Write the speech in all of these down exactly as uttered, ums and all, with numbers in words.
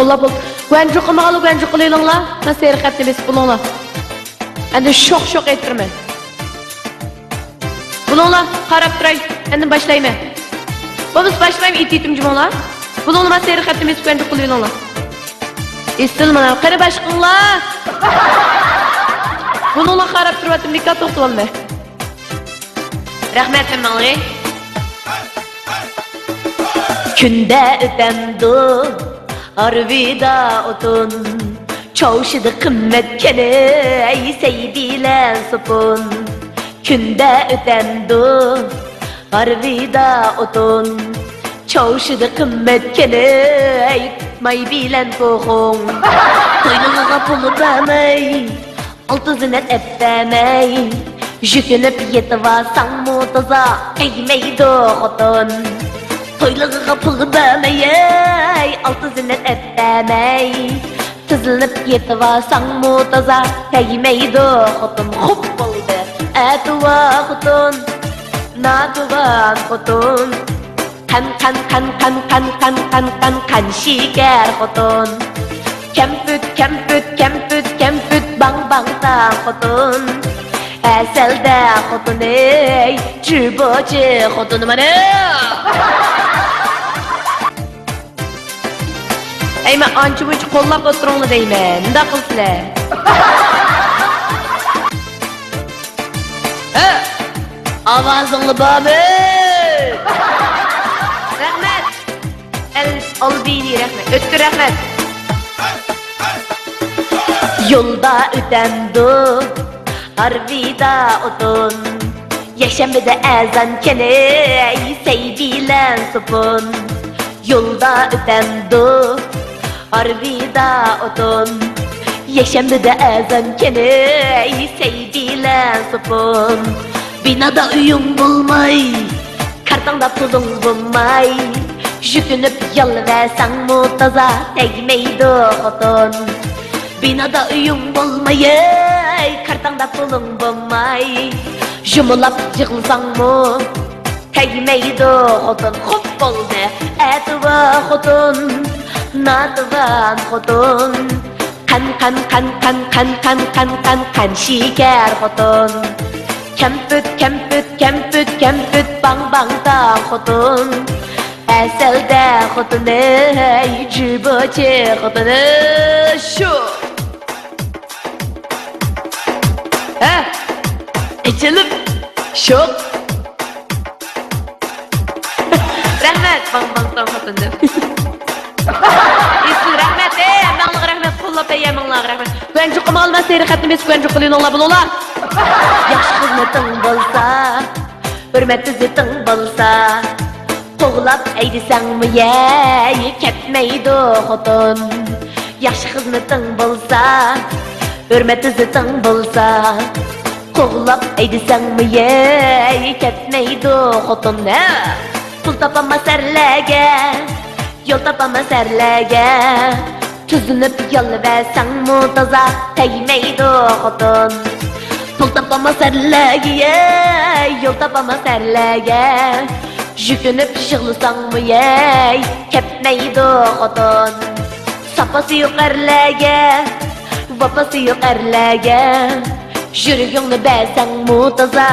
قوللاپ بول. گۇەنجۇ قىلمىغانلار گۇەنجۇ قىلىۋېلىڭلار. مەن سېرىق خەتنى بېسىپ بولۇڭلار. ئەندى شوق شوق ئېيتىپ بېرىمەن. بولۇڭلار، قاراپ تۇراي. ئەندىن باشلايمەن. بولمىسا باشلايمەن، ئېيتىۋېتىم جۇمۇڭلار. بولۇڭلار، مانا سېرىق خەتنى بېسىپ گۇەنجۇ قىلىۋېلىڭلار. ئېسىل مانا، قېنى باشقىڭلار. بولۇڭلار، قاراپ تۇرۇۋاتىمەن، بىكار توختىۋالىمەن. رەھمەت ھەممىڭلارغا. كۈندە ئۆتەمدۇ ھارۋىدا ئوتۇن، چاۋشىدا قىممەتكەن ئەي سەي بىلەن سوپۇن. كۈندە ئۆتەمدۇ ھارۋىدا ئوتۇن، چاۋشىدا قىممەتكەن ئەي ماي بىلەن پوخۇڭ. تويلىغىغا پۇل بەرمەي، ئالتە زىننەت ئەپ بەرمەي، يۈكۈنۈپ يېتىۋالساڭمۇ تازا تەگمەيدۇ خوتۇن. تويلىغىغا پۇل بەرمەي، ئالتە زىننەت ئەپ بەرمەي، تىزلىنىپ يېتىۋالساڭمۇ تازا تەگمەيدۇ خوتۇن. خوپ بولدى، ئەتىۋا خوتۇن، ناتىۋان خوتۇن. قەن، قەن، قەن، قەن، قەن، قەن، قەن، قەن، قەن شېكەر خوتۇن. كەمپۈت، كەمپۈت، كەمپۈت، كەمپۈت، باڭ، باڭ، تاڭ خوتۇن. ھەسەلدە خوتۇن، ئەي، جۈبوچى خوتۇن مانا. ئەي، مەن ئانچە-مۇنچە قوللاپ ئولتۇرۇڭلار دەيمەن. مۇنداق قىلسىلە. ھە! ئاۋازىڭلار بارمۇ؟ رەھمەت. ئەل-، ئالبىنى رەھمەت. ئۆتكۈر رەھمەت. يولدا ئۆتەمدۇ ھارۋىدا ئوتۇن، يەكشەنبىدە ئەزان كېنەي سەي بىلەن سوپۇن. يولدا ئۆتەمدۇ ھارۋىدا ئوتۇن، يەكشەنبىدە ئەزان كېنەي سەي بىلەن سوپۇن. بىنادا ئۆيۈڭ بولماي، كارتاڭدا پۇلۇڭ بولماي، يۈكۈنۈپ يالۋەرسەڭمۇ تازا تەگمەيدۇ خوتۇن. بىنادا ئۆيۈڭ بولماي، كارتاڭدا پۇلۇڭ بولماي، يۇمۇلاپ يىغلىساڭمۇ تەگمەيدۇ خوتۇن. خوپ بولدى، ئەتىۋا خوتۇن، ناتىۋان خوتۇن. قەن، قەن، قەن، قەن، قەن، قەن، قەن، قەن، قەن شېكەر خوتۇن. كەمپۈت، كەمپۈت، كەمپۈت، كەمپۈت، باڭ، باڭ، تاڭ خوتۇن. ھەسەلدە خوتۇن، ھەي، جۈبوچى خوتۇن، شۇ. ھە؟ ئېچىلىپ، شوق. رەھمەت، باڭ، باڭ، تاڭ خوتۇن دەپ. ئېسىل، رەھمەت، ئەي، ھەممەڭلارغا رەھمەت، قوللاپ بەرگەن ھەممەڭلارغا رەھمەت. گۇەنجۇ قىلمىغانلار سېرىق خەتنى بېسىپ گۇەنجۇ قىلىۋېلىڭلار، بولۇڭلار. ياخشى خىزمىتىڭ بولسا، ھۆرمەت ئىززىتىڭ بولسا، قوغلاپ ھەيدىسەڭمۇ يەي كەتمەيدۇ خوتۇن. ياخشى خىزمىتىڭ بولسا، ھۆرمەت ئىززىتىڭ بولسا، قوغلاپ ھەيدىسەڭمۇ يەي كەتمەيدۇ خوتۇن. ھە! پۇل تاپالماس ئەرلەرگە، يول تاپالماس ئەرلەرگە، تۈزلىنىپ يالۋەرسەڭمۇ تازا تەگمەيدۇ خوتۇن. پۇل تاپالماس ئەرلەرگە، يول تاپالماس ئەرلەرگە، يۈكۈنۈپ يىغلىساڭمۇ يەي كەتمەيدۇ خوتۇن. ساپاسى يوق ئەرلەرگە، ۋاپاسى يوق ئەرلەرگە، يۈرىكىڭنى بەرسەڭمۇ تازا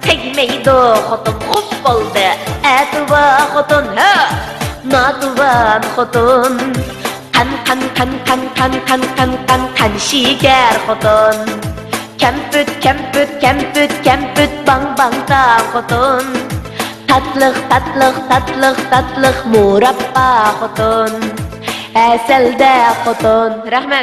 تەگمەيدۇ خوتۇن. خوپ بولدى، ئەتىۋا خوتۇن، ھە! ناتىۋان خوتۇن. قەن، قەن، قەن، قەن، قەن، قەن، قەن، قەن، قەن شېكەر خوتۇن. كەمپۈت، كەمپۈت، كەمپۈت، كەمپۈت، باڭ، باڭ، تاڭ خوتۇن. تاتلىق، تاتلىق، تاتلىق، تاتلىق، مۇراببا خوتۇن. ھەسەلدە خوتۇن. رەھمەت.